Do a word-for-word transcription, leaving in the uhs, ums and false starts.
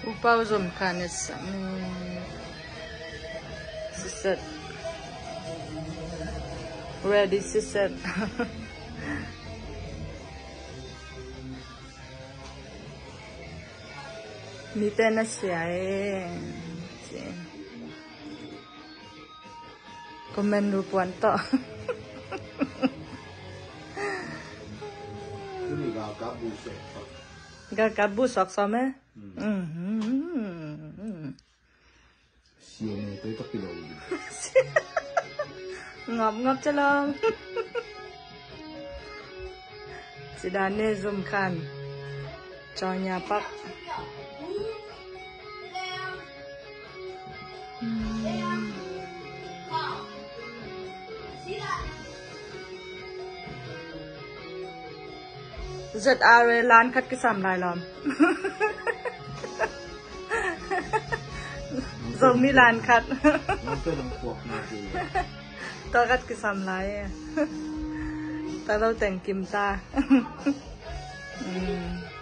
Upau zom khan et sak ni. Siset. Ready, siset. Mite na sia e. Comment lu puan tawh. Tuni galkap bu sawk sawk. Galkap bu sawk sawk me? Mm. Mhm. Sian ne toi tak pilo. Ngap ngap chalong. Sida ne zum khan. Chawnya pak. Z R A lan khat kisam lai lawm. Zomi lan khat. Tua khat kisam lai e. Talo teng kim ta. Mm.